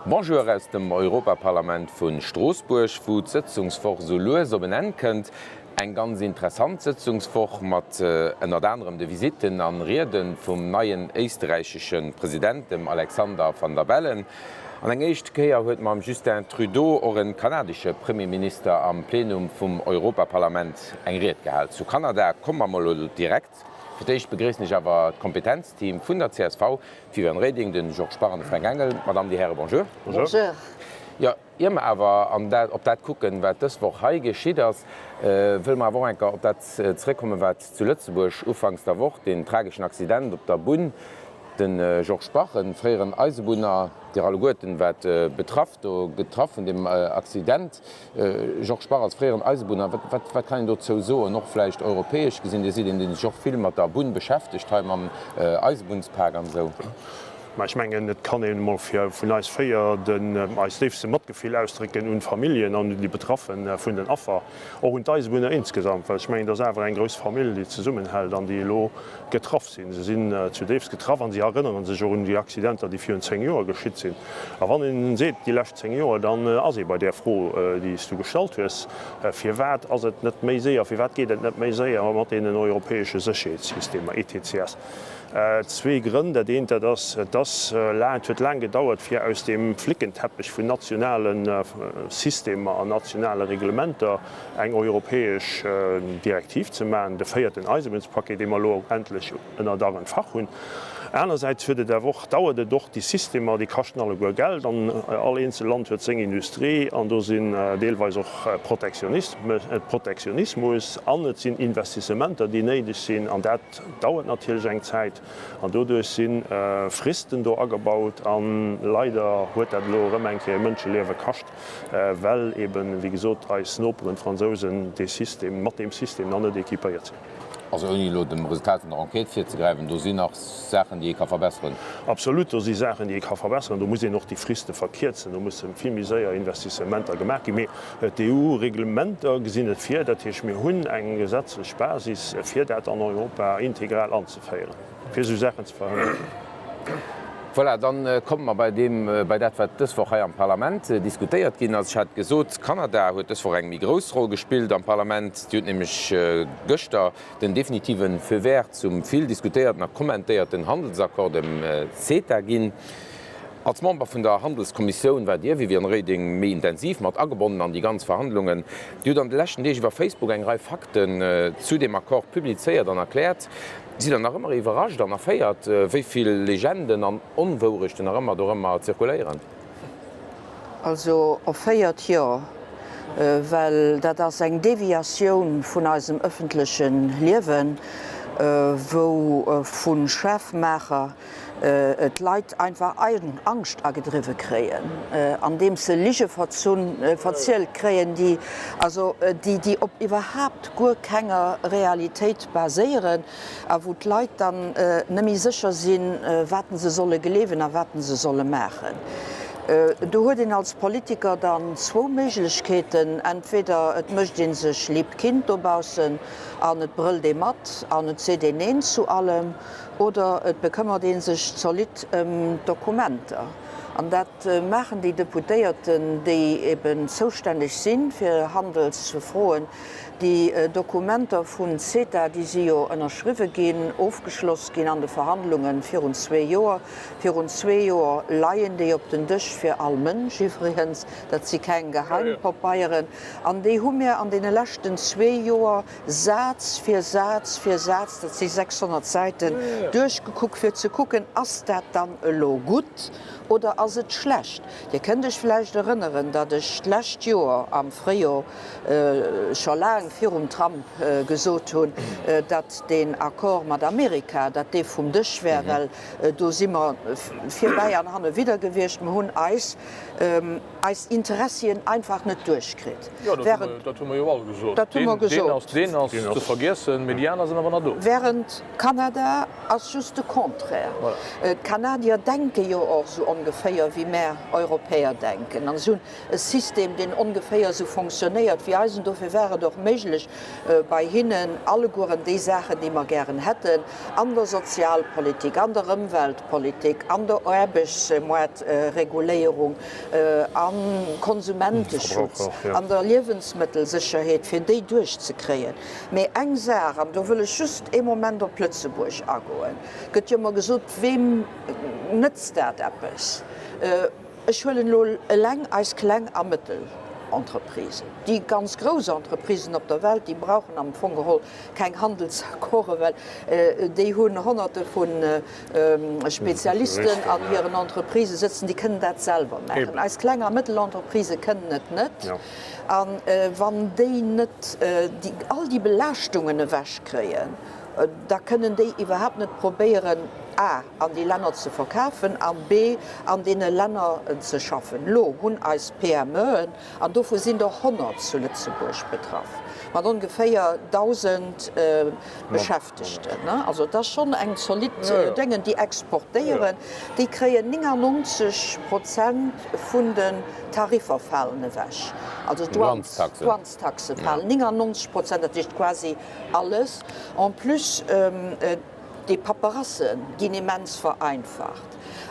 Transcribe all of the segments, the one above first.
Bonjour aus dem Europaparlament vu Stroossbuerg, wou d'Sëtzungswoch esou lues op en Enn kënnt. Eng ganz interessant Sëtzungswoch mat ënnert anerem de Visitten an Riede vum neien éisterräichesche President, dem Alexander Van der Bellen. An eng éischt Kéier huet mam Justin Trudeau och e kanadesche Premierminister am Plenum vum Europaparlament eng Ried gehal. Zu Kanada komme mer mol elo direkt. Fir d'éischt begréissen ech awer d'Kompetenzteam vun der csv, d'Viviane Reding, de Georges Bach an de Fränk Engel. Madame, Dir Häre, bonjour. Bonjour. Jo, ier mer awer an dat, op dat kucken, wat dës Woch hei geschitt ass, wëlle mer awer och eng Kéier op dat zeréckkommen, wat zu Lëtzebuerg ufanks der Woch, deen trageschen Accident op der Bunn, de Georges Bach, e fréieren Eisebunner, Dir alleguerten waart betraff do, getraff vun deem Accident. Georges Bach, als fréieren Eisebunner, wat, wat kann een dozou soen, och vläicht europäesch gesinn? Dir sidd een, dee sech och vill mat der Bunn beschäftegt hei, mam Eisebunnspak an esou. Mä ech mengen, et kann een emol fir vun eis 4 den eist déifste Matgefill ausdrécken un d'Familljen an un déi Betraffe vun den Affer, och un d'Eisebunner insgesamt, well ech mengen, et ass awer eng grouss Famill, déi zesummenhält an déi elo getraff sinn. Se sinn zudéifst getraff an si erënnere sech och un déi Accidenter, déi virun 10 Joer geschitt sinn. A wann een seet déi lescht 10 Joer, dann ass ee bei där Fro, déi s du gestallt hues, Firwat ass et net méi séier, firwat geet et net méi séier mat deenen europäesche Sécherheetssystemer, ETCS? Zwee Grënn. Dat eent, dat ass, et ass laang, et huet laang gedauert, fir aus deem Flickenteppech vun nationale Systemer an nationale Reglementer eng europäesch Direktiv ze maachen, de véierten Eisebunspaquet, dee mer elo endlech ënner Dach und Fach hunn. Anersäits huet et awer och, dauert et och, déi Systemer, déi kaschten alleguer Geld an all eenzel Land huet seng Industrie an do sinn deelweis och Protektionismus an et sinn Investissementer, déi néideg sinn an dat, Dauert natierlech eng Zäit an doduerch si Fristen do agebaut a leider huet dat elo erëm eng Kéier e Mënscheliewe kascht, well eben, wéi gesot, eis Noperen, d'Fransousen, dee System, mat deem System nach net équipéiert sinn. Also ouni elo dem Resultat vun der Enquête virzegräifen, do sinn nach Saachen, déi ee ka verbesseren. Absolut, do si Saachen, déi ee ka verbesseren. Do muss een och déi Friste verkierzen, do musse vill méi séier Investissementer gemaach ginn. Mee D'EU-Reglementer gesinn et vir, dat heescht, mir hunn eng gesetzlech Basis, fir dat an Europa integral anzeféieren, fir esou Saachen ze verhënneren. Voilà, dann komme mer bei deem, bei dat, wat dës Woch hei am Parlament diskutéiert ginn ass. Ech hat gesot, Kanada huet dës Woch eng méi grouss Roll gespillt am Parlament. Déi huet nämlech gëschter den definitive Feu vert zum vill diskutéierten a kommentéierten Handelsaccord, dem CETA, ginn. Als Member vun der Handelskommissioun waart Dir, Viviane Reding, méi intensiv mat agebonnen an déi ganz Verhandlungen. Dir hutt an de leschten Deeg iwwer Facebook eng Rei Fakten zu deem Accord publizéiert an erkläert. Sidd Der nach ëmmer iwwerrascht an erféiert, wéi vill Legenden an Onwourechten nach ëmmer dorëmmer zirkuléieren? Also erféiert jo, well dat ass eng Deviatioun vun eisem ëffentleche Liewen, wou vu Schafmaacher d'Leit einfach Angscht agedriwwe kréien, andeems se Lige verzielt kréien, déi also déi déi op iwwerhaapt guer kenger Realitéit baséieren a wou d'Leit dann net méi sécher sinn, wat se solle gleewen a wat se solle maachen. Do huet een als Politiker dann zwou Méiglechkeeten, entweder et mécht ee sech lieb Kind dobaussen an et brëllt ee mat an et seet een Neen zu allem, Oder et bekëmmert ee sech zolidd ëm d'Dokumenter. An dat maachen déi Deputéierten, déi eben zoustänneg si fir Handelsfroen. Déi Dokumenter vun CETA, déi si jo ënnerschriwwe ginn, ofgeschloss ginn an de Verhandlunge virun zwee Joer. Virun zwee Joer leien déi op den Dësch fir all Mënsch iwwregens. Dat si keng Geheimpapeieren. An déi hu mir an deene leschten zwee Joer Saz fir Saz fir Saz, dat si 600 Säiten, duerchgekuckt, fir ze kucken, Ass dat dann elo gutt oder ass et schlecht? Dir kënnt Iech vläicht erënneren, datt ech d'lescht Joer am Fréijor, scho laang virum Trump, gesot hunn, datt deen Accord mat Amerika, datt dee vum Dësch wär, well do si mer virbäi an hanne widder gewiescht. Mer hunn eis eis Interessien einfach net duerchkritt. Jo, dat hu mer jo all gesot. Dat hu mer gesot. Deen ass ze vergiessen, mee déi aner sinn awer nach do. Während Kanada ass just de Contraire. D'Kanadier denke jo och esou ongeféier. ongeféier wéi mär Europäer denken an si hunn e System, deen ongeféier esou fonctionnéiert wéi eisen. Dofir war et och méiglech bei hinnen allegueren déi Saachen, déi mer gären hätten an der Sozialpolitik, an der Ëmweltpolitik, an der Aarbechtsmoartreguléierung, am Konsumenteschutz, an der Liewensmëttelsécherheet, fir déi duerchzekréien. Mee eng Saach, an do wëll ech just ee Moment op Lëtzebuerg agoen, gëtt jo ëmmer gesot, Weem nëtzt dat eppes? Ech huelen elo eleng eis kleng a mëttel Entreprisen. Déi ganz grouss Entreprisen op der Welt, déi brauchen am Fong geholl keng Handelsaccorden, well déi hunn Honnerte vu Spezialisten an hiren Entreprisë sëtzen, déi kënnen dat selwer maachen. Eis kleng a mëttel Entreprisë kënnen et net. A wann déi net all déi Belaaschtungen ewechkréien, da kënnen déi iwwerhaapt net probéieren, a an déi Länner ze verkafen an b an deene Länner ze schaffen. Elo hunn eis PMEen, an dovu sinn der 100 zu Lëtzebuerg betraff, mat ongeféier 1.000 Beschäftegten, also et ass schonn eng zolidd Déngen, déi exportéieren, déi kréien 99 Prozent vun den Tariffer falen ewech, also d'Douanestaxe falen 99 Prozent, dat heescht quasi alles. En plus, déi Paperasse ginn immens vereinfacht.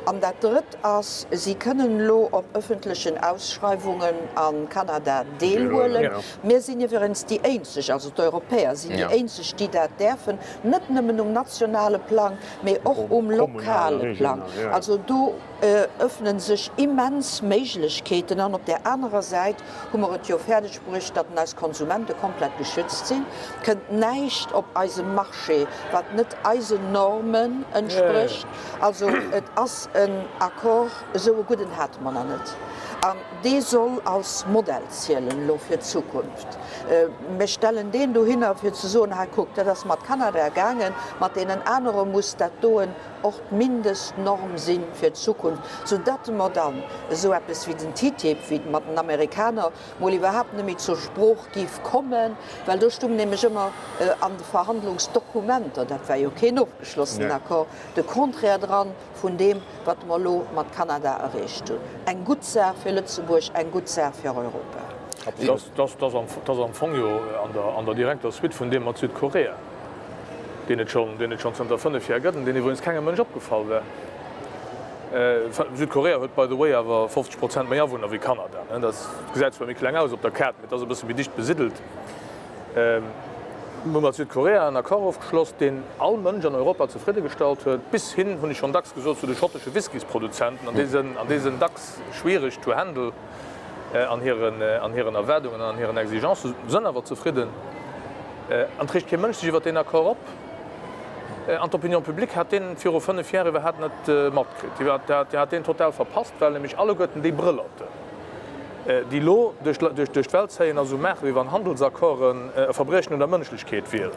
An dat Drëtt ass, si kënnen elo op ëffentlechen Ausschreiwungen a Kanada deelhuelen. Mir sinn iwwerens déi eenzeg, also d'Europäer sinn déi eenzeg, déi dat däerfen, net nëmmen um nationale Plang, mee och um lokale Plang. Also do ëffne sech immens Méiglechkeeten. An op där anerer Säit hu mer et jo fäerdeg bruecht, datt eis Konsumente komplett geschützt sinn. Et kënnt näischt op eise Marché, wat net eisen Normen entsprécht. Also et ass en Accord, esou e gudden hate mer nach net. An dee soll als Modell zielen elo fir d'Zukunft. Mir stellen deen dohinner, fir ze soen, hei kuckt, dat ass mat Kanada gaangen, mat deenen anere muss dat doen och d'Mindestnorm si fir d'Zukunft, soudatt mer dann esou eppes wéi den TTIP, wéi mat den Amerikaner, mol iwwerhaapt net méi zur Sprooch géif kommen, well do stung nämlech ëmmer an de Verhandlungsdokumenter, dat war jo keen ofgeschlossenen Accord, de Contraire dran vun deem, wat mer elo mat Kanada erreecht hunn. Eng gutt Saach fir Lëtzebuerg, eng gutt Saach fir Europa. Dat ass am Fong jo an der direkter Suite vun deem mat Südkorea, deen et schonn zënter 5 Jar gëtt an deen iwwregens kengem Mënsch opgefall war. Südkorea huet by the way awer 50 Prozent méi Awunner wéi Kanada. Dat gesäit zwar méi kleng aus op der Kaart, mee et ass e bësse méi dicht besiddelt. Mir hu mat Südkorea en Accord ofgeschloss, deen all Mënsch an Europa zefridde gestallt huet, bis hin, hunn ech schonn dacks gesot, zu de schottesche Whiskeysproduzenten, an déi sinn dacks schwiereg to handle. An hiren, an hiren Erwaardungen an an hiren Exigencen, sënn awer zefridden. An et reegt kee Mënsch sech iwwert deen Accord op. An d'Opinion publique hat deen viru 5 Jar iwwerhaapt net matkritt. Déi hat, déi hat deen total verpasst, well nämlech alleguerten déi Brëllerten, déi elo duerch, duerch, duerch d'Welt zéien a sou maachen, wéi wann Handelsaccorden e Verbriechen un der Mënschlechkeet wieren,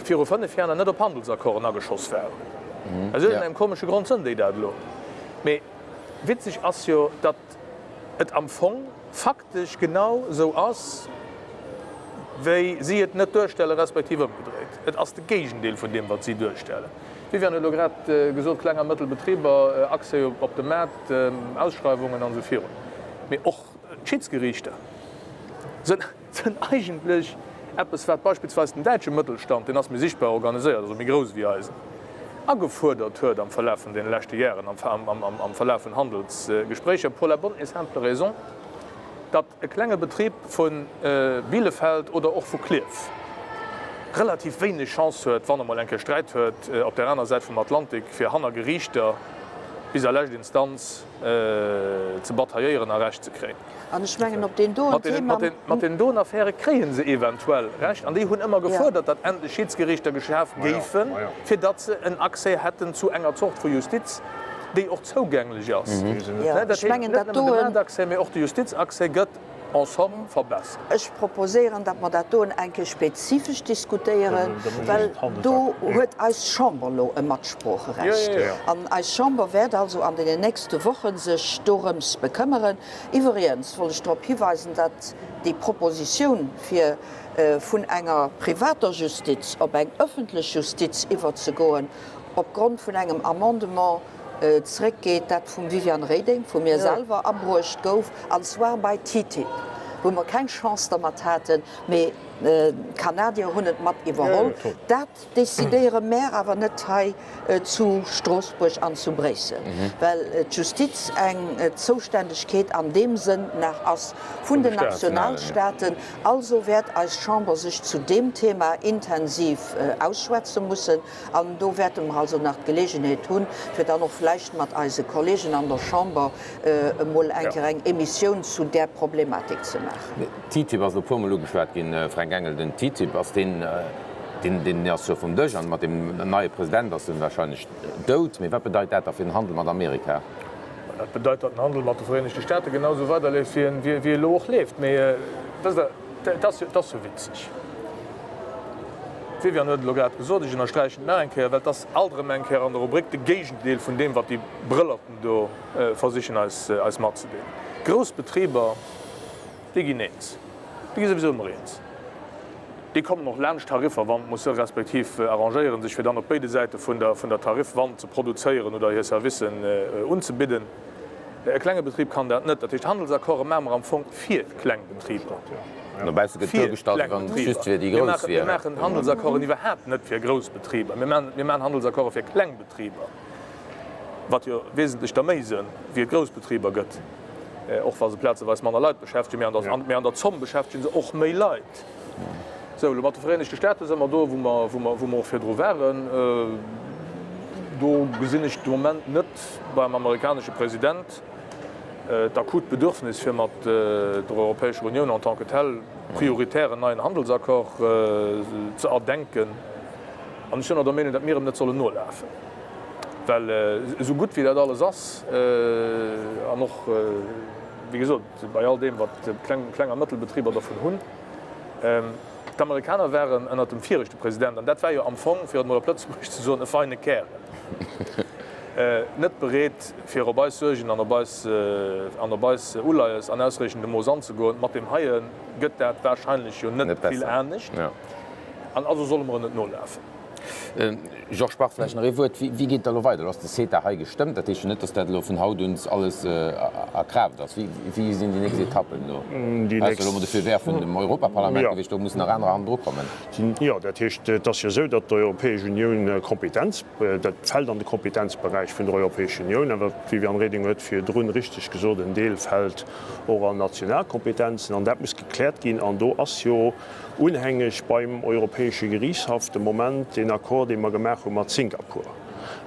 viru 5 Jar nach net op Handelsaccorden ageschoss waren. Aus iergendengem komesche Grond sënn déi dat elo. Mee. Witzeg ass jo, datt et am Fong faktesch genau esou ass, wéi si et net duerstellen, respektiv ëmgedréit, et ass de Géigendeel vun deem, wat si duerstellen. D'Viviane huet elo grad gesot, kleng a mëttel Betriber, Accès op de Maart, Ausschreiwungen an esou virun. Mee och d'Schidsgeriichter sënn. Sënn eigentlech eppes, wat beispillsweis den däitsche Mëttelstand, deen ass méi sichtbar organiséiert, also méi grouss wéi eisen, agefuerdert huet am Verlaf vun deene leschte Jaren, am Verlaf vun Handelsgespréicher, pour la bonne et simple raison, datt e klenge Betrib vu Bielefeld oder och vu Klierf relativ wéineg Chance huet, wann e mol eng Kéier Sträit huet op där aner Säit vum Atlantik, fir hanner Geriichter bis a lescht Instanz ze batailléieren a Recht ze kréien. An ech mengen, op deen doen Thema. Mat deenen doen Affäre kréie se eventuell Recht. An déi hunn ëmmer gefuerdert, datt endlech Schiedsgerichter geschaf géifen, fir datt se en Accès hätten zu enger Zort vu Justiz, déi och zougänglech ass. Dat heescht, net nëmmen de Maartaccès, mee och de Justizaccès gëtt en somme verbessert. Ech proposéieren, datt mer dat doen eng Kéier spezifesch diskutéieren, well do huet eis Chamber elo e Matsproocherecht. An eis Chamber wäert also an deenen nächste Woche sech dorëms bekëmmeren. Iwwerigens wollt ech drop hiweisen, datt déi Propositioun, fir vun enger privater Justiz op eng öffentlech Justiz iwwerzegoen, opgrond vun engem Amendement. zréckgeet, dat vum Viviane Reding, vu mir selwer abruecht gouf, an zwar bei TTIP, wou mer keng Chance dermat haten, mee d'Kanadier hunn et mat iwwerholl. Dat decidéiere mär awer net hei zu Stroossbuerg an zu Bréissel, well d'Justiz eng Zouständegkeet an deem Sënn nach ass vun den Nationalstaaten. Also wäert eis Chamber sech zu deem Thema intensiv ausschwätze mussen. An do wäerte mer also nach d'Gelegenheet hunn, fir dann och vläicht mat eise Kollegen an der Chamber emol eng Kéier eng Emissioun zu där Problematik ze maachen. TTIP ass elo e puermol ugeschwat ginn, Fränk Engel. Den TTIP ass deen, deen ass jo vum Dësch an mat deem neie President ass en wahrscheinlech dout. Mee wat bedeit dat da fir den Handel mat Amerika? Dat bedeit, datt den Handel mat de Vereenegte Staate genau esou weiderleeft, wéi e elo och leeft. Mee wësst Der, et ass jo witzeg. D'Viviane huet et elo grad gesot, ech ënnersträichen et nach eng Kéier, well et ass alt erëm eng Kéier an der Rubrik de Géigendeel vun deem, wat déi Brëllerten do versichen eis eis matzedeelen. Grouss Betriber, déi ginn eens, déi gi souwisou ëmmer eens, déi kommen och laanscht Tariffer, wann et muss sinn, respektiv arrangéiere sech, fir dann op béide Säite vun der vun der Tariffwand ze produzéieren oder hir Servicen unzebidden. E klenge Betrib kann dat net. Dat heescht, Handelsaccorde maache mer am Fong fir kleng Betriber. No bausse gëtt duergestallt, wéi wann et just fir déi grouss wier. Mir maachen Handelsaccorden iwwerhaapt net fir grouss Betriber. Mir maachen Handelsaccorde fir kleng Betriber, wat jo wesentlech der méi sënn, wéi et grouss Betriber gëtt, och wa se plazeweis manner Leit beschäftegen, mee an der Zomm beschäftege se och méi Leit. Sou, elo mat de Vereenegte Staate si mer do, wou mer, wou mer, wou mer och virdru waren. Do gesinn ech de Moment net beim amerikanesche President d'akut Bedürfnis, fir mat der Europäescher Unioun en tant que telle prioritär en neien Handelsaccord ze erdenken. An ech sinn och der Meenung, datt mir em net sollen nolafen, well esou gutt wéi dat alles ass an och, wéi gesot, bei all deem, wat kleng, kleng a Mëttelbetriber dervun hunn, D'Amerikaner waren ënnert dem viregte President, an dat war jo am Fong, fir et mol op Lëtzebuergesch ze soen, e feine Kärel, net bereet, fir op eis Suergen an op eis, an op eis Uleies an ausreichendem Mooss anzegoen. Mat deem heie gëtt dat wahrscheinlech jo net vill anescht, an also solle mer en net nolafen. Georges Bach, vläicht nach ee Wuert, Wéi geet et da elo weider? Elo ass de CETA hei gestëmmt, dat heescht jo net, datt dat elo vun haut un alles a Kraaft ass. Wéi sinn déi nächst Etappen elo? Ausser elo mol de Feu vert vun dem Europaparlament gewiescht, do mussen nach anerer hannendru kommen. Jo, dat heescht, et ass jo esou, datt d'Europäesch Unioun Kompetenz, dat fält an de Kompetenzberäich vun der Europäesch Unioun, awer d'Viviane Reding huet virdrun richteg gesot, en Deel fält och an national Kompetenzen an dat muss gekläert ginn. An do ass jo Unhängeg beim Europäesche Geriichtshaff de Moment deen Accord, dee mer gemaach hu mat Singapur.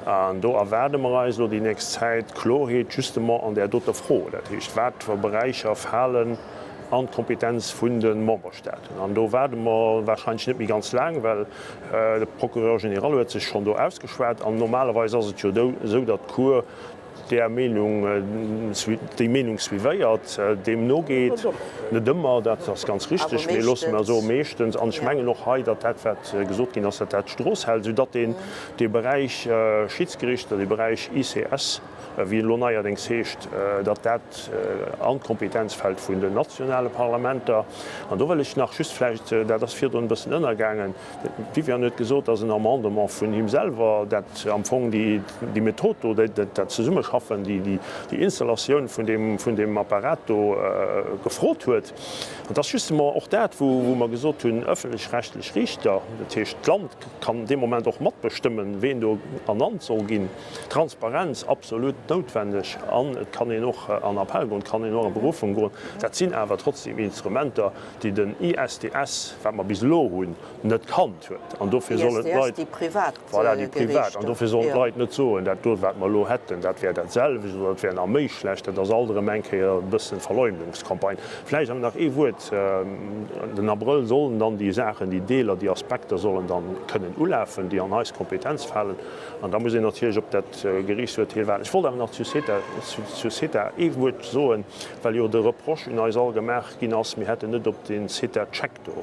An do erwaarde mer eis elo déi nächst Zäit Klorheet justement an där doter Fro, dat heescht, wat fir Beräicher falen an d'Kompetenz vun de Memberstaaten. An do waarde mer wahrscheinlech net méi ganz laang, well de Procureur général huet sech schonn do ausgeschwat. An normalerweis ass et jo esou, datt d'Cour där Meenung, déi Meenung suivéiert, deem nogeet. Net ëmmer, dat ass ganz richtig, mee loosse mer soe meeschtens. An ech mengen och hei, datt dat, wat gesot ginn ass, datt dat d'Strooss hält, soudatt een dee Beräich Schiedsgerichter, dee Beräich ICS, wéi en elo neierdéngs heescht, datt dat an d'Kompetenz fält vun den nationale Parlamenter. An do wëll ech nach just vläicht, dat ass virdrun e bëssen ënnergaangen, D'Viviane huet gesot, dass en Amendement vun him selwer, dat am Fong déi Method do, dat Zesummeschaffen, déi Installatioun vun deem Apparat do gefrot huet. An et ass justement och dat, wou mer gesot hunn, ëffentlech-rechtlech Riichter, dat heescht d'Land kann dee Moment och matbestëmmen, ween do ernannt soll ginn. Transparenz absolut noutwenneg an et kann een och an Appell goen, et kann een och a Berufung goen. Dat sinn awer trotzdem Instrumenter, déi den ISDS, wat mer bis elo hunn, net kannt huet. An dofir sollen d'Leit, voilà, déi privat, an dofir sollen d'Leit net soen, dat do, wat mer elo hätten, dat wär dat selwecht oder dat wär nach méi schlecht. Dat ass alt erëm eng Kéier e bëssen Verleumdungscampagne. Vläicht awer nach ee Wuert, Den Abrëll sollen dann déi Saachen, déi Deeler, déi Aspekter sollen dann kënnen ulafen, déi an eis Kompetenz falen. An da muss een natierlech op dat Geriichtsurteel waarden. Ech wollt awer nach zu CETA, zu CETA ee Wuert soen, well jo de Reproche un eis all gemaach ginn ass, mir hätten net op dee CETA-Check do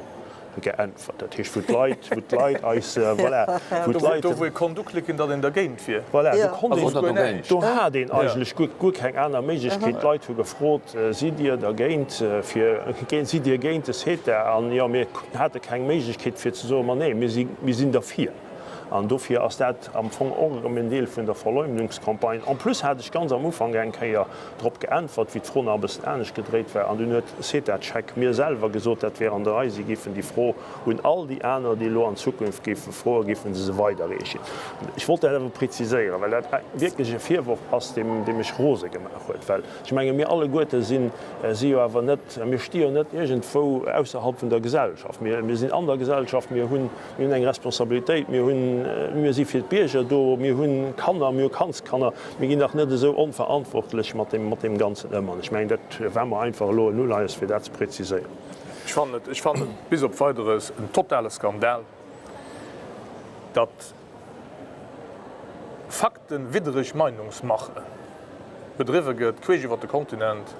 geäntwert. Dat heescht, wou d'Leit, wou d'Leit eis, voilà, wou d'Leit. Do wou ee konnt uklicken, datt een dergéint wier. Voilà, do konnt een, do hat een eigentlech guer, guer keng aner Méiglechkeet. D'Leit hu gefrot, Sidd Dir dergéint fir, sidd Dir géint de CETA? An jo, mir hate keng Méiglechkeet fir ze soen, ma nee, mir si, mir sinn derfir. An dofir ass dat am Fong och erëm en Deel vun der Verleumdungscampagne. En plus hat ech ganz am Ufank eng Kéier drop geäntwert, wéi d'Fro nach e bëssen anescht gedréit war, an dunn huet Ceta-Check mir selwer gesot, dat wär an der Rei, si géifen déi Fro un all déi aner, déi elo an Zukunft géife froen, géife se se weiderreechen. Ech wollt dat awer preziséieren, well dat wierklech e Virworf ass, dee mech rose gemaach huet, well ech menge mir alleguerte sinn si jo awer net, mir sti jo net iergendwou ausserhalb vun der Gesellschaft. Mir sinn an der Gesellschaft, mir hunn Mir hunn eng Responsabilitéit, mir hunn, mir si fir d'Bierger do, mir hu Kanner, mir hu Kandskanner. Mir ginn dach net esou onverantwortlech mat deem, mat deem Ganzen ëm. An ech mengen, dat war mer einfach elo en Uleies, fir dat ze präziséieren. Ech fannen et, ech fannen et bis op Weideres en totale Skandal, datt faktenwiddereg Meinungsmache bedriwwe gëtt, queesch iwwer de Kontinent,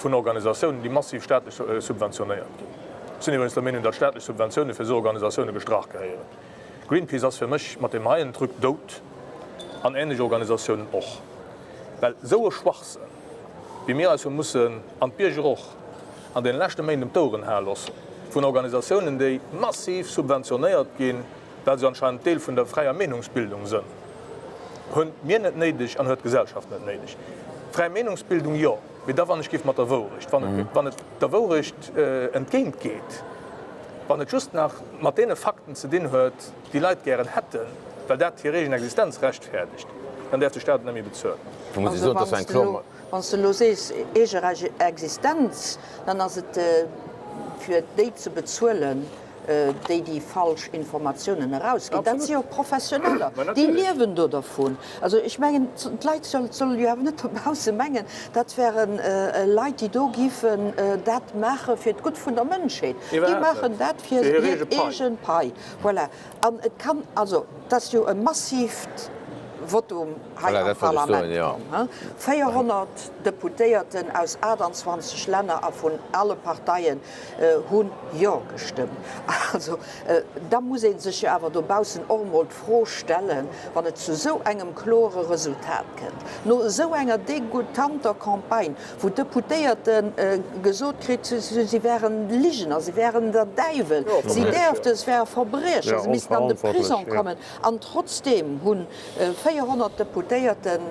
vun Organisatiounen, déi massiv staatlech subventionéiert ginn. Ech sinn iwwregens der Meenung, datt staatlech Subventioune fir esou Organisatioune gestrach gehéieren. Greenpeace ass fir mech mat deem heien Truc dout, an ähnlech Organisatiounen och, well esou e Schwachsënn, wéi mir eis hu mussen, an d'Bierger och, an deene leschte Méint ëm d'Oueren hae loossen, vun Organisatiounen, déi massiv subventionéiert ginn, well se anscheinend Deel vun der fräier Meenungsbildung sënn, hunn mir net néideg an huet d'Gesellschaft net néideg. Fräi Meenungsbildung, jo, mee da wann ech giff mat der Wourecht, wann et, wann et der Wourecht entgéint geet, wann et just nach mat deene Fakten ze dinn huet, déi Leit gären hätten, well dat hir eegen Existenz rechtfäerdegt, dann däerf de Staat et net méi bezuelen. Also wann s de elo sees eege Existenz, dann ass et fir déi ze bezuelen, déi déi falsch Informatiounen erausginn, dat si jo Professioneller, déi liewen do dervun. Also ech mengen, d'Leit solle jo awer net dobausse mengen, dat wäre Leit, déi do géifen dat maache fir d'Gutt vun der Mënschheet. Déi maachen dat fir hir eege Pai. Voilà. An et kann, also et ass jo e massiivt Votum hei am Parlament komm, 400 Deputéierten aus 28 Länner a vun alle Parteien hunn Jo gestëmmt. Also da muss ee sech jo awer dobaussen och emol d'Fro stellen, wann et zu esou engem klore Resultat kënnt, no esou enger degoutanter Campagne, wou d'Deputéierte gesot kritt hu si wären Ligener, si wären der Däiwel, si däerften, se wäre Verbriecher, se missten an de Prisong kommen, an trotzdeem hu 400 Deputéierten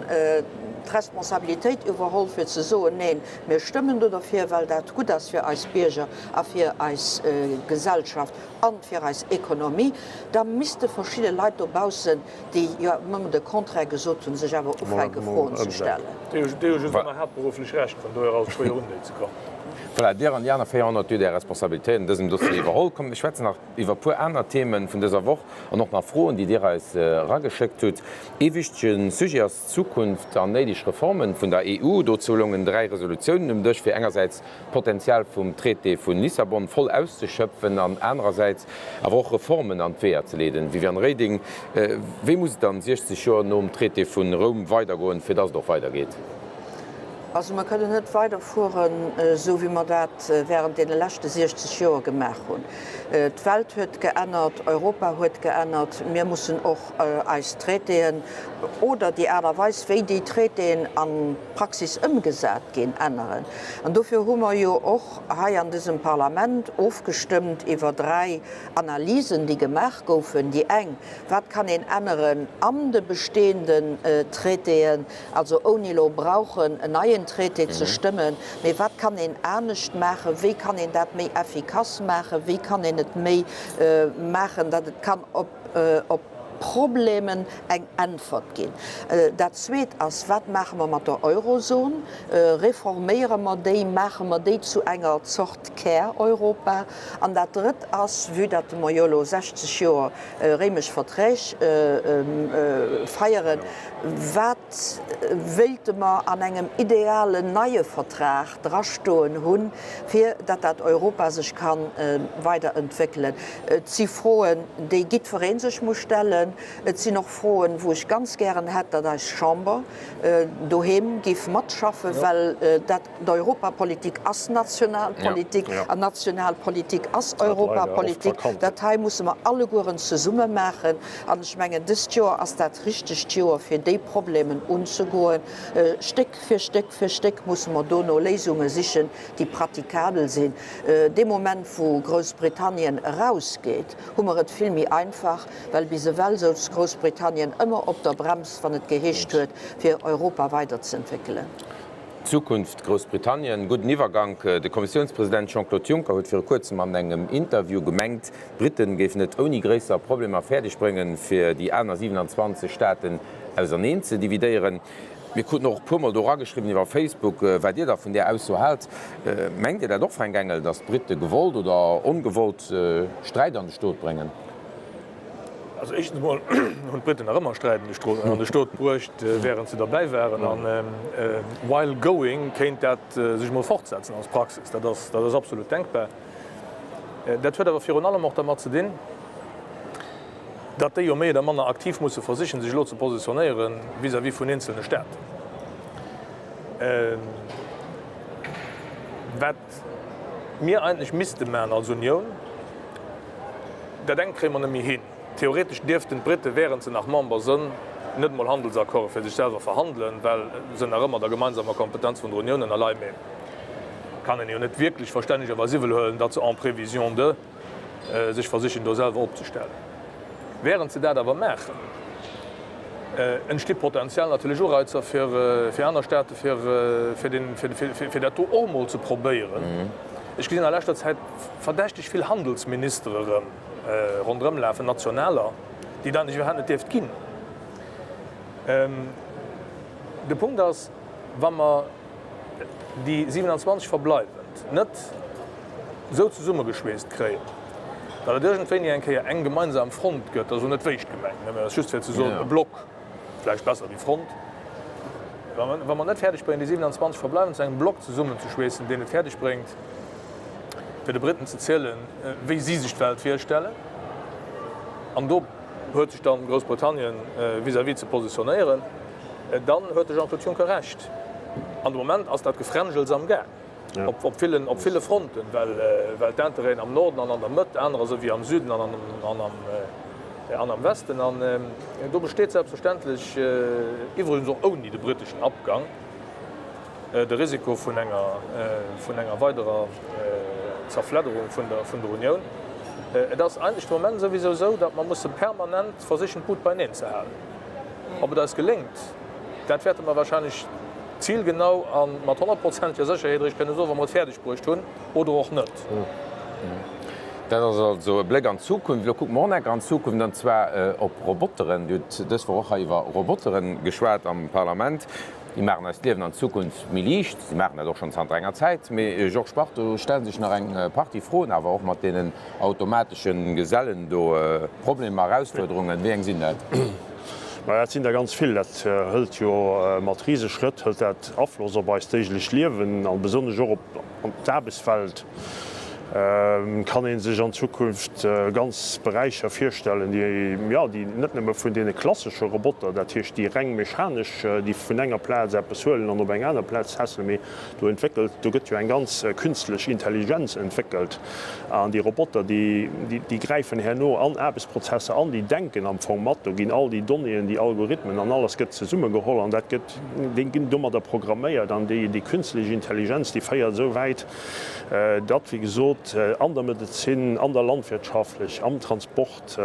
d'Responsabilitéit iwwerholl fir ze soen, Neen, Mir stëmmen do derfir, well dat gutt ass fir eis Bierger a fir eis Gesellschaft a fir eis Ekonomie. Da misste verschidde Leit dobaussen, déi jo ëmmer de Contraire gesot hunn, sech awer ufänke Froen ze stellen. Déi hu just ëmmer haaptberufflech Recht, vun dohier ass et schwéier un déi ze kommen. Voilà, Dir an déi aner 400, déi hutt Är Responsabilitéit an dësem Dossier iwwerholl. Kommt, mir schwätzen nach iwwer e puer aner Themen vun dëser Woch an och nach Froen, déi Dir eis erageschéckt hutt. Ee wichtege Sujet ass d'Zukunft an néideg Reformen vun der EU. Dozou loungen 3 Resolutiounen um Dësch, fir engersäits d'Potenzial vum Traité vun Lissabon voll auszeschöpfen an anerersäits awer och Reformen an d'Weeër ze leeden. Viviane Reding, wéi muss et dann 60 Joer nom Traité vun Roum weidergoen, fir dass et och weidergeet? Also mer kënnen net weiderfueren, esou wéi mer dat während deene leschte 60 Joer gemaach hunn. D'Welt huet geännert, Europa huet geännert. Mir mussen och eis Traitéen oder déi Aart a Weis, wéi déi Traitéen an d'Praxis ëmgesat ginn, änneren. An dofir hu mer jo och hei an dësem Parlament ofgestëmmt iwwer 3 Analysen, déi gemaach goufen. Déi eng, Wat kann een änneren an de bestehenden Traitéen, also ouni elo brauchen en neien Traité ze stëmmen, mee wat kann een anescht maachen, wéi kann een dat méi effikass maachen, wéi kann een et méi maachen, datt et kann op Problemen eng Äntwert ginn. Dat Zweet ass, Wat maache mer mat der Eurozon? Reforméiere mer déi? Maache mer déi zu enger Zort Kär-Europa? An dat Drëtt ass, vue datt mer jo elo 60 Joer réimesch Verträg feieren, Wat wéilte mer an engem idealen neie Vertrag drastoen hunn, fir datt dat Europa sech ka weiderentwéckelen? Et si Froen, déi giddweree sech muss stellen. Et sinn och Froen, wou ech ganz gären hätt, datt eis Chamber doheem géif matschaffen, well dat D'Europapolitik ass national Politik an national Politik ass Europapolitik. Dat hei musse mer allegueren zesumme maachen. An ech mengen, dëst Joer ass dat richtegt Joer, fir déi Problemen unzegoen. Stéck fir Stéck fir Stéck musse mer do no Léisunge sichen, déi pratikabel sinn. Dee Moment, wou Groussbritannien erausgeet, hu mer et vill méi einfach, well bis ewell. Traditionell souz Groussbritannien ëmmer op der Brems, wann et geheescht huet, fir Europa weiderzeentwéckelen. Zukunft Groussbritannien, Gudden Iwwergank. De Kommissiounspresident Jean-Claude Juncker huet viru kuerzem an engem Interview gemengt, d'Briten géifen et ouni gréisser Problemer fäerdeg bréngen, fir déi aner 27 Staaten auserneen ze dividéieren. Mir kruten och e puer Mol do erageschriwwen iwwer Facebook, wat Dir da vun där Ausso haalt. Mengt Dir dat och, Fränk Engel, datt d'Britte gewollt oder ongewollt Sträit an de Stot bréngen? Also éischtens emol hunn d'Briten nach ëmmer Sträit an de Stot bruecht, wärend se derbäi waren. An while going kéint dat sech emol fortsetzen als Praxis. Dat ass, dat ass absolut denkbar. Dat huet awer virun allem och dermat ze dinn, datt déi jo méi oder manner aktiv musse versichen, sech elo ze positionéiere vis-à-vis vun eenzelne Staaten. Wat mir eigentlech misste maachen als Unioun, Dat engt kréie mer net méi hin. Theoretesch dierften d'Brite, wärend se nach Member sënn, net emol Handelsaccorde fir sech selwer verhandelen, well se nach ëmmer der gemeinsamer Kompetenz vun der Unioun ënnerleien. Mee kann een jo net wierklech verstännegerweis iwwel huelen, datt se en prévision de sech versichen do selwer opzestellen. Wärend se dat awer maachen, entsti potenziell natierlech Ureizer fir aner Staate fir dat do och emol ze probéieren. Ech gesinn a leschter Zäit verdächteg vill Handelsministere erëm ronderëm lafen, nationaler, déi et eigentlech iwwerhaapt net dierft ginn. De Punkt ass, wa mer déi 27 verbleiwend net esou zesummegeschweesst kréien, datt et iergendwéini eng Kéier eng gemeinsam Front gëtt, dat ass elo net wéischt gemengt, mä dat ass just fir ze soen, e Block, vläicht besser wéi Front, wa mer net fäerdeg bréngen, déi 27 verbleiwend zu engem Block zesummenzeschweessen, deen et fäerdeg bréngt, fir de Briten ze zielen, wéi si sech d'Welt virstellen, an do huet sech dann Groussbritannien vis-à-vis ze positionéieren, dann huet de Jean-Claude Juncker Recht. An de Moment ass dat Gefränjels am Gaang. Op villen, op ville Fronten, well, well d'Intérêten am Norden an an der Mëtt anerer sinn wéi am Süden an an am, an am Westen. An do besteet selbstverständlech, iwwregens och ouni de britteschen Abgang, de Risiko vun enger, vun enger weiderer Zerfledderung vun der, vun der Unioun. Et ass eigentlech de Moment souwisou esou, datt mer musse permanent versichen, d'Boot beineen ze halen. Ob et eis geléngt, dat wäerte mer wahrscheinlech zilgenau a mat honnertprozenteger Sécherheet eréischt kënne soen, wa mer et fäerdeg bruecht hunn oder och net. Dat ass also e Bléck an d'Zukunft. Elo kucke mer och nach an d'Zukunft, an zwar op Roboteren. Dir hutt dës Woch och hei iwwer Robotere geschwat am Parlament. Déi maachen eist Liewen an Zukunft méi liicht. Si maachen dat och schonn zanter enger Zäit. Mee Georges Bach, do stelle sech nach eng Partie Froen awer och mat deenen automatesche Gesellen do. Problemer, Erausfuerderungen, wéi eng sinn dat? Maja, dat sinn der ganz vill. Dat hëlt jo mat Riseschrëtt hëlt dat Afloss op eist déiglecht Liewen an besonnesch och op d'Aarbechtswelt. Kann ee sech an Zukunft ganz Beräicher virstellen, déi, jo, déi net nëmme vun deene klassesche Roboter, dat heescht déi reng mechanesch, déi vun enger Plaz eppes huelen an op eng aner Plaz tässelen, mee do entwéckelt, do gëtt jo eng ganz künstlech Intelligenz entwéckelt an déi Roboter, déi, déi gräifen herno an Aarbechtsprozesser an, déi denken am Fong mat, do ginn all déi Donnéeën, déi Algorithmen an alles gëtt zesummegeholl an dat gëtt, déi ginn domadder programméiert an déi, déi künstlech Intelligenz, déi féiert esou wäit, Datt, wéi gesot, an der Medezin, an der landwirtschaftlech, am Transport,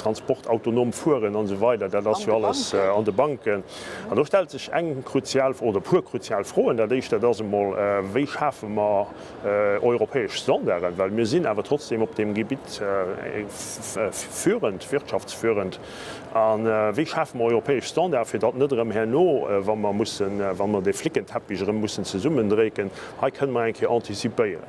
Transport, autonom Fueren an esou weider, dat ass jo alles an de Banken. An do stellt sech eng kruzial oder e puer kruzial Froen. Dat éischt, dat ass emol, Wéi schafe mer europäesch Standarden? Well mir sinn awer trotzdem op deem Gebitt führend, wirtschaftsführend. A wéi schafe mer europäesch Standarde, fir datt net erëm herno, wa mer mussen, wa mer dee Flickenteppich erëm mussen zesummendrécken, hei kënne mer eng Kéier antizipéieren.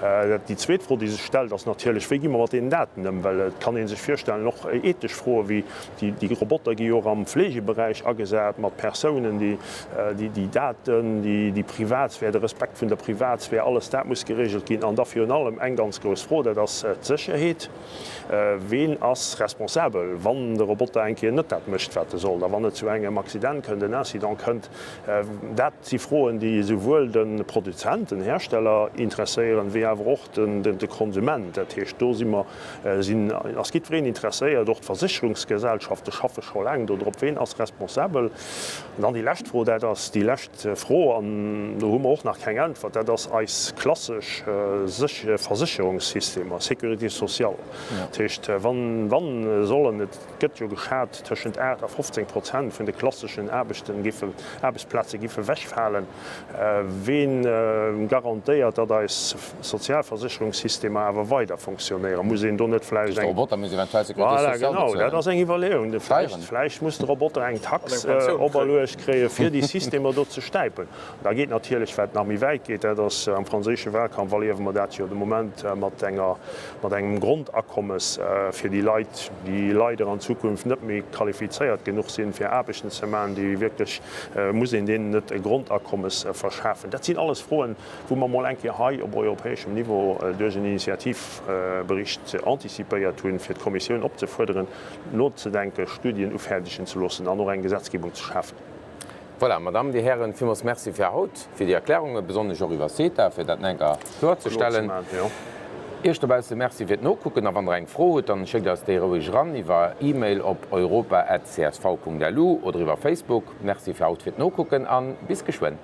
Déi zweet Fro, déi sech stellt, ass natierlech, Wéi gi mer mat deenen Daten ëm? Well et kann ee sech virstellen, och ethesch Froe wéi, déi Roboter gi jo och am Fleegeberäich agesat mat Persounen, déi déi Daten, déi Privatsphär, de Respekt vun der Privatsphär, alles dat muss geregelt ginn. An da virun allem eng ganz grouss Fro, dat ass d'Sécherheet. Ween ass responsabel, wann de Roboter eng Kéier net dat mécht, wat e soll, a wann et zu engem Accident kënnt, en Incident kënnt? Dat si Froen, déi esouwuel de Produzent, den Hersteller interesséieren, wéi awer och. och de Konsument. Dat heescht, do si mer, sinn, ass jiddwereen interesséiert, och d'Versécherungsgesellschafte schaffe scho laang do drop, ween ass responsabel. An dann déi lescht Fro, dat ass déi lescht Fro, an do hu mer och nach keng Äntwert, dat ass eis klassesch Versécherungssystemer, Sécurité sociale. Dat heescht, wann, wann sollen, et gëtt jo geschat, tëschent 8 a 15 Prozent vun de klasseschen Aarbechten géifen, Aarbechtsplaze géife wechfalen, Ween garantéiert, datt eis Sozialversécherungssystemer awer weider fonctionnéieren? Muss een do net vläicht eng. De Roboter muss eventuell Sécurité Voilà, sociale genau, bezuelen. dat ass eng Iwwerleeung. Steieren. Vläicht muss de Roboter eng Tax An eng Pensioun kréien. operluecht kréien, fir déi Systemer do ze stäipen. Da geet natierlech, wat nach méi wäit geet, dat ass am franséische Wahlkampf erliewe mer dat jo de Moment mat enger, mat engem Grondakommes fir déi Leit, déi leider an Zukunft net méi qualifizéiert genuch sinn, fir Aarbechten ze maachen, déi wierklech, muss een deenen net e Grondakommes verschafen? Dat sinn alles Froen, wou mer emol eng Kéier hei op europäeschem Niveau duerch en Initiativbericht anticipéiert hunn, fir d'Kommissioun opzefuerderen, nozedenken, Studien ufäerdegen ze loossen an och eng Gesetzgebung ze schafen. Voilà, Madame, Dir Hären, villmools Merci fir haut, fir déi Erklärungen, besonnesch och iwwer CETA, fir dat nach eng Kéier kloerzestellen. Iech dobausse Merci fir d'Nokucken a wann Der eng Fro hutt, dann schéckt eis déi roueg eran iwwer E-Mail op europa@csv.lu oder iwwer Facebook. Merci fir haut fir d'Nokucken an bis geschwënn.